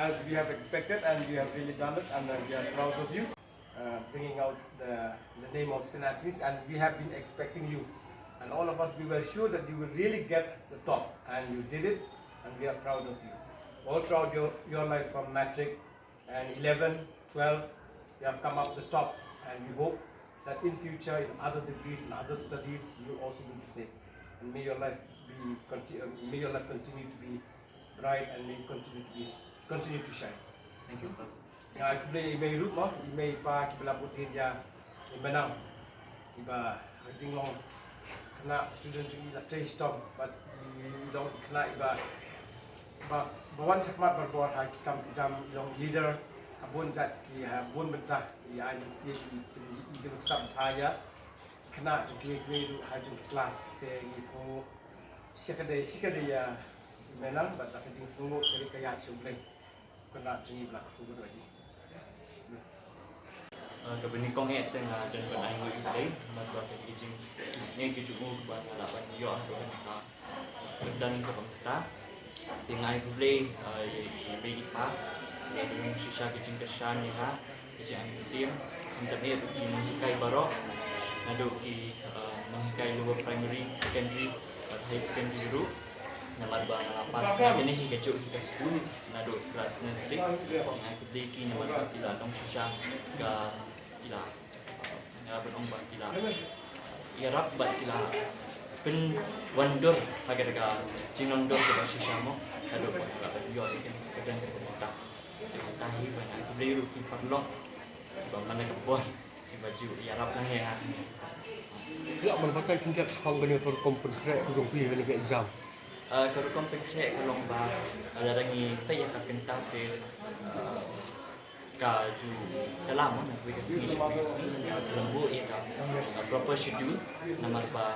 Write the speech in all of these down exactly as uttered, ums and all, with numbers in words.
As we have expected, and you have really done it, and uh, we are proud of you, uh, bringing out the, the name of St. Anthony's, and we have been expecting you. And all of us, we were sure that you will really get the top, and you did it, and we are proud of you. All throughout your, your life, from matric and eleven, twelve, you have come up the top, and we hope that in future, in other degrees and other studies, you will also do the same. And may your life be conti- uh, may your life continue to be bright, and may you continue to be continue to shine. Thank you, Father. Nga ai khublei ïa i mei ruh mo, i mei i pa kiba la bud dien ïa i Menam, kiba ha ka jinglong khynnah student jong i la trei shitom, bad i long i khynnah iba ba, ba wan shakhmat barabor ha ki kam ki jam, i long leader ha bun jait ki, ha bun bynta. I ai mynsiem, i, i, i nuksa bha ïa ki khynnah jong kiwei kiwei ruh ha jong ki klas. Te ngi sngewnguh shikatdei shikatdei ïa i Menam bad da ka jingsngewnguh ka ri ka ïaid sha U Blei. Khynnah jong ngi ba la kyrkhu ba dei. Ah, kaba nyngkong eh te nga don ban ai nguh ïa U Blei namar ba ka jing, ki sngi ki jong u kaba nga lah ban ïoh ha ka bynta, ka bynta kaba mynta. Te nga ai khublei, ah, ïa i mei i pa, ïa i shisha ka jingkyrshan ïa nga, ka jingai mynsiem. Khamtam eh ruh ki nonghikai baroh, naduh ki, ah, nonghikai lower primary, secondary bad higher secondary ruh. Namar ba nga la pass na kane hi kajuh hi ka skul naduh klas nursery. Nga ai khublei ïa ki namar ba ki la long shisha ka, ki la, nga ban ong ba ki la ïarap bad ki la pynwandur ha kata ka jinglong dor kaba shisha mo, haduh ba nga la ïoh ïa kane ka don kaba mynta. Te mynta hi ba nga ai khublei ruh ki paralok kiba man la ka por kiba ju ïarap lang ïa nga. Phi lah ban batai khyndiat shaphang kane ka rukom pynkhreh ka jong phi ha kane ka exam? Ah, ka rukom pynkhreh ka long ba, ah, lada ngi peit ïa ka kynta te, ah, ka ju kylla mo na kawei ka sngi sha kawei ka sngi, ïa ka lyngngoh ïa ka, ah, proper schedule, namar ba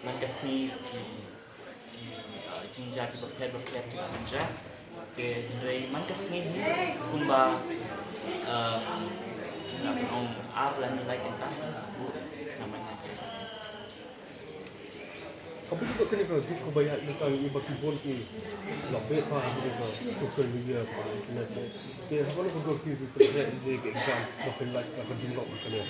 man ka sngi ki, ki, ah, jingjia kiba pher ba pher ki la pynjia. Te hynrei man ka sngi hi kumba, um, nga ong ar lane lai kynta, namar nga Ka bynta kane ka juk kaba ïaid mynta ïa ba ki bun ki la beh bha ha kane ka social media, ka internet. Te haba la ka dor ki, ki, ki, ki exam ba pynlait ka jinglong kane.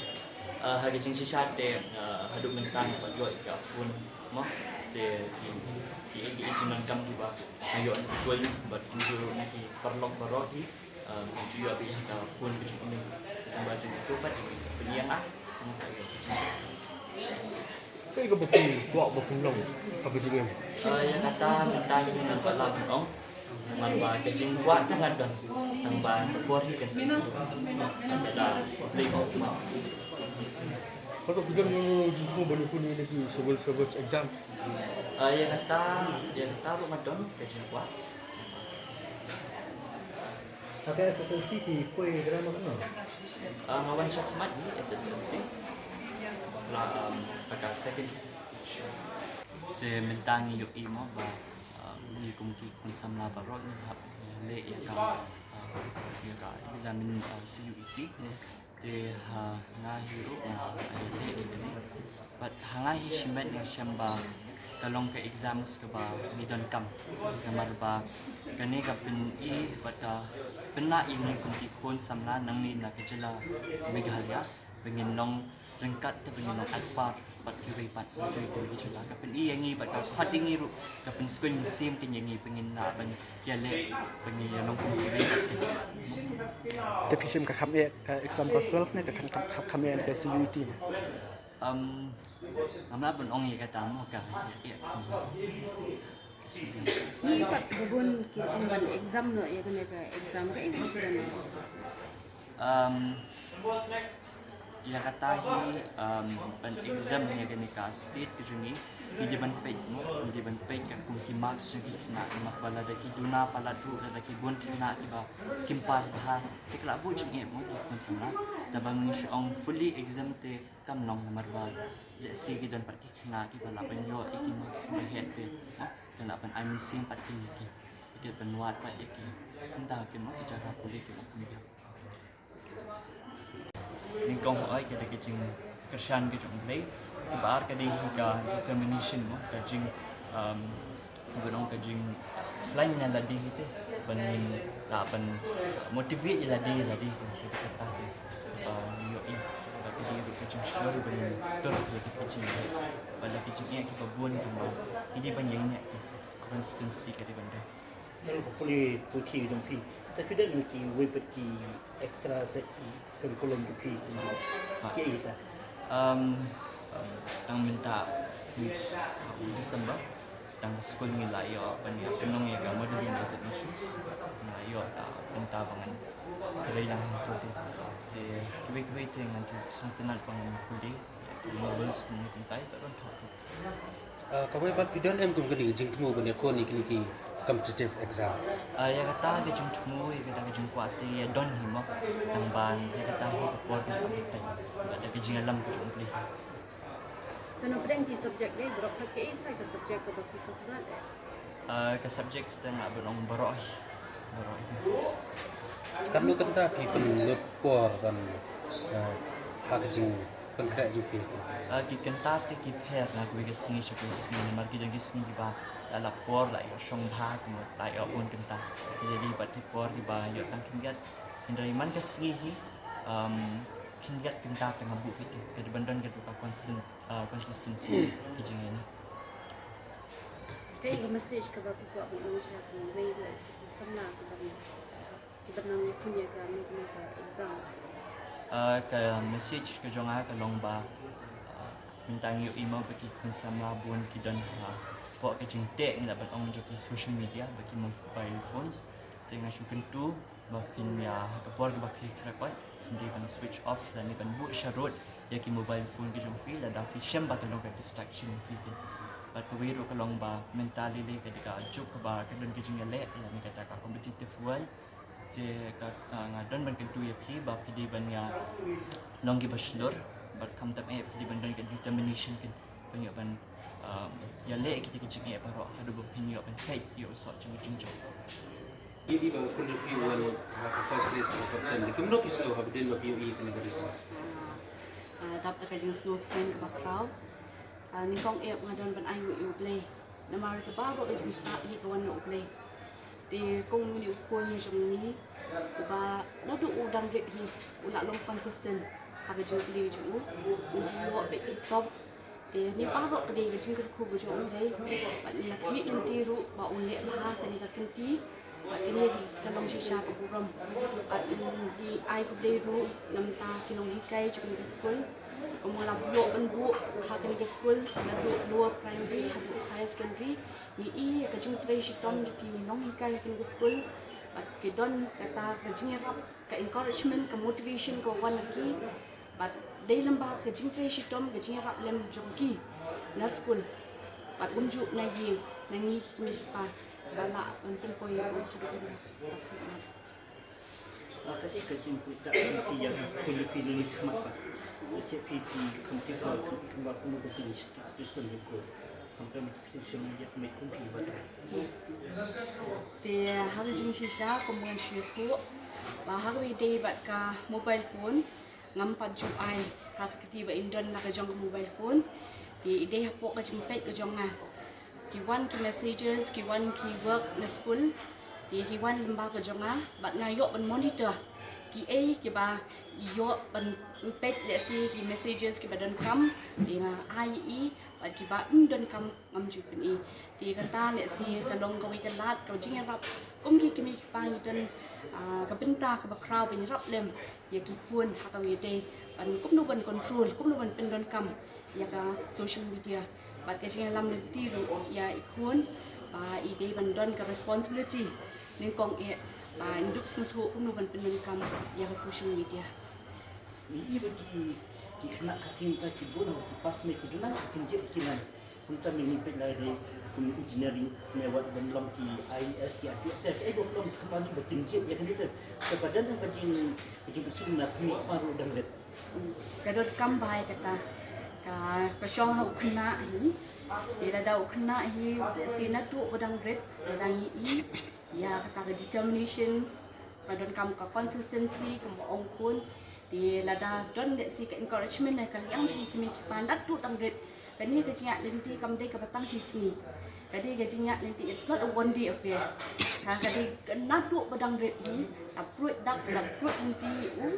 Ah, ha ka jingshisha te, ah, haduh mynta nga pat ïoh ïa ka phone mo. Te ki, ki, ki, ki jingdonkam kiba nga ïoh na skul bad kumjuh na ki paralok baroh hi. Um, ju ïoh beit ha ka phone ka jong u mei. Kumba jong u pat jong u sa pynïeng ah. Nga sa ïoh ka jingïeng. Kaei kaba phi kwah ba phin long ha ka jingim? Ah, ïa kata mynta hi nga kwah lah ban ong. Namar ba ka jingkwah te nga don. Tang ba ka por hi kan sa. Kata da phi ong sma. Kato phi don jingkwah ban ïoh ïa ki civil service exams? Ah, ïa kata, ïa kata ruh nga don ka jingkwah. Ha ka S S L C phi poi gram kumno? Ah, nga wan shakhmat hi S S L C. La, um, ha ka second. Te mynta ngi ïohi mo ba, um, ngi kum ki khun samla baroh ngi hap leh ïa ka, uh, ïa ka examin, uh, C U E T. Te ha nga hi ruh nga, uh, leh ïa kane. Bad ha nga hi shimet nga shem ba ka long ka exams kaba ngi donkam. Namar ba kane ka pyni bad ka pynlah ïa ngi kum ki khun samla nangne na ka jylla Meghalaya ba ngin long ryngkat te ba ngin long atpar bad kiwei pat kiwei kiwei ki jylla. Ka pyni ïa ngi bad ka khot ïa ngi ruh, ka pynskhem mynsiem ïa ngi ba ngin lah ban ïaleh ba ngin ïa long kum kiwei pat ki. Te phi shim ka kham eh ka exam class twelve ne ka kham, kham, kham, kham eh ka C U E T ne? Um, ngam lah ban ong ïa kata mo ka, ïa, ïa. Ngi pat ba bun ki ong ban exam noh ïa kane ka exam, kaei kaba phi don? Um, ïa kata hi, um, ban exam ïa kane ka state ka jong ngi, ngi dei ban peit mo, ngi dei ban peit ka kum ki marks jong ki khynnah, namar ba lada ki duna palat ruh, lada ki bun khynnah kiba kim pass bha, te ka la buh jingeh mo ki khun samla. Te ba ngi shu ong fully exam te kam long, namar ba lehse ki don pat ki khynnah kiba lah ban ïoh ïa ki marks ba heh te, mo, kin lah ban ai mynsiem pat kin ïa ki, kin ban wad pat ïa ki. Kumta kin mo ki jaka pule kiba kum ïa. Nyngkong hooid ka dei ka jingkyrshan ka jong U Blei. Kaba ar ka dei hi ka determination mo, ka jing, um, kaba long ka jing, Plan ïa lade hi te ban ngin lah ban motivate ïa lade ïa lade, kata ka, kata ka, ba ïohi ba ki dei ruh ka jingshlur ban ngin tur ïa ki jingeh. Ba la ki jingeh kiba bun kumba ki dei ban ïeng ne, consistency ka dei ban don. Ngan khublei ïa ki jong phi. Te phi don kiwei pat ki extra set ki curriculum jong phi kumba ki ita? Um, um, tang mynta, uh, December, tang skul ngi la ïoh ban ïa pynlong ïa ka modeling recognition. Ngi la ïoh, uh, mynta ba ngan trei lang hangto te. Te kiwei kiwei te ngan ju sngewtynnat ban pule ïa ki novels kumne kumtai, ka don thoh te. Ah, kawei pat, phi don em kum kane ka jingthmu ban ïakhun ïa kine ki competitive exam? Ah, ïa kata ka jingthmu, ïa kata ka jingkwah te ïa don hi mo, tang ba ïa kata hi ka por kan sa pynthei bad da ka jingïalam ka jong U Blei. Te na pdeng ki subject ne, baroh, ka ei trai ka subject kaba phi sngewtynnat eh? Ah, ka subject te nga ban ong baroh hi. Baroh hi. Katno kynta phi pynlut por ban, ah, ha ka jingpynkhreh jong phi? Ah, ki kynta te ki pher na kawei ka sngi sha kawei ka sngi, namar ki don ki sngi kiba la lap por la ïoh shong bha, kumba la ïoh bun kynta. Ki dei bad ki por kiba ïoh tang khyndiat. Hynrei man ka sngi hi, um, khyndiat kynta te nga buh kito. Ka dei ban don kito ka constant, ah, consistency, ka jingïalam. Kaei ka message kaba phi kwah ban ong sha kiwei ruh ki samla kiba nang, kiba nang ïakhun ïa kane ka exam? Ah, ka message ka jong nga ka long ba, ah, mynta ngi ïohi mo ba ki khun samla bun ki don hapoh ka jingteh, ngi lah ban ong, jong ki social media bad ki mobile phones. Te nga shu kyntu ba phin ïa, ha ka por kaba phi khreh pat, phin dei ban switch off lane ban buh sharud ïa ki mobile phone ki jong phi lada phi shem ba ka long ka distraction ïa phi. Bad kawei ruh ka long ba mynta lei lei ka dei ka juk kaba ka don ka jingïaleh lane kata ka competitive world. Te ka, ah, nga don ban kyntu ïa phi ba phi dei ban ïa long kiba shlur bad khamtam eh phi dei ban don ka determination kin ban ïoh ban, um, ïaleh kita ki jingeh baroh haduh ba phin ïoh ban peit ïa u soh jong ka jingjop. Ïa i ba u khun jong phi u wan ha ka first place ha ka top ten, da kumno phi sngew haba dei ba phi ïohi ïa kane ka result? Ah, ah, dap da ka jingsngewkmen kaba khraw. Ah, nyngkong eh nga don ban ainguh ïa U Blei. Namar kaba baroh ka jingstad hi ka wan na U Blei. Te kum une u khun jong ngi uba naduh u dang rit hi u la long consistent ha ka jingpule jong u, u ju ïoh beit ki top. Te ne baroh ka dei ka jingkyrkhu ka jong U Blei bad ngi la khmih lynti ruh ba un leh bha kane ka kynti. Bad kane ka long shisha ka burom. Bad ngi ai khublei ruh na bynta ki nonghikai jong kane ka skul. Kumba la buh ban buh ha kane ka skul naduh lower primary haduh higher secondary. Ngi i ka jingtrei shitom jong ki nonghikai ha kane ka skul. Bad ki don kata ka jingïarap, ka encouragement, ka motivation ka wan na ki. Bad dei lem bad ka jingtrei shitom, ka jingïarap lem jong ki na skul. Bad kumjuh na ïing, na ngi ki kmie ki kpa ba lah ban pynpoi ïa u haduh katta. Ata ïa ka jingpyndak jong phi ïa ka khun jong phi na ngi sngewmat ba sha phi phi kam tip ba kumno ka jingstad jong ka khun. Khamtam phi sngewmat ïa ka khun phi ba ta. Te ha ka jingshisha kumba ngan shu ïathuh ba ha kaba ïadei bad ka mobile phone, ngam pat ju ai ha ka kti ba in don la ka jong ka mobile phone. Te i dei hapoh ka jingpeit ka jong nga. Ki wan ki messages, ki wan ki work na skul, ki, ki wan lyngba ka jong nga, bad nga ïoh ban monitor kiei kiba ïoh ban peit, lehse ki messages kiba donkam, te nga ai i, bad kiba ym donkam ngam ju pyni. Te kata lehse ka long kawei ka lad ka jingïarap. Kum ki kmie ki kpa ngi don, ah, ka bynta kaba khraw ban ïarap lem ïa ki khun ha kaba ïadei ban kumno ban control, kumno ban pyndonkam ïa ka social media. Bad ka jingïalam lynti ruh ïa i khun ba i dei ban don ka responsibility nyngkong eh ba in dup sngewthuh kumno ban pyndonkam ïa ka social media. Ngi i ba ki, ki khynnah Khasi mynta ki bun ki pass ne ki duna ki kynjit ki nan. Kumta mynta ngi peit la dei kum engineering ne wat ban long ki I A S ki I P S ki ai ba long ki samla ba kynjit ïa kane te. Te ba don ka jing, ka jingpynsuk na kmie kpa ruh dang rit. Ka donkam bha ïa kata. Ka, ka shong ha u khynnah hi. Te lada u khynnah hi u sngewsih naduh ba dang rit, lada ngi i ïa kata ka determination, ka donkam ka consistency kumba ong khun. Te lada don lehse ka encouragement na ka liang jong ki kmie ki kpa naduh dang rit. Kane ka jingïaid lynti kam dei kaba tang shi sngi. Ka dei ka jingïaid lynti, it's not a one day affair. Ha, ka dei ka naduh ba dang rit hi, la pruid dak, la pruid lynti u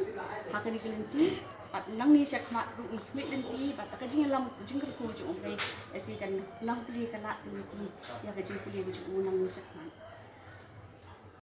ha kane ka lynti. Bad nangne shakhmat ruh ngi khmih lynti bad ka jingïalam jingkyrkhu jong U Blei, ïa shi kan nang plie ka lad ka lynti ïa ka jingpule ka jong u nangne shakhmat.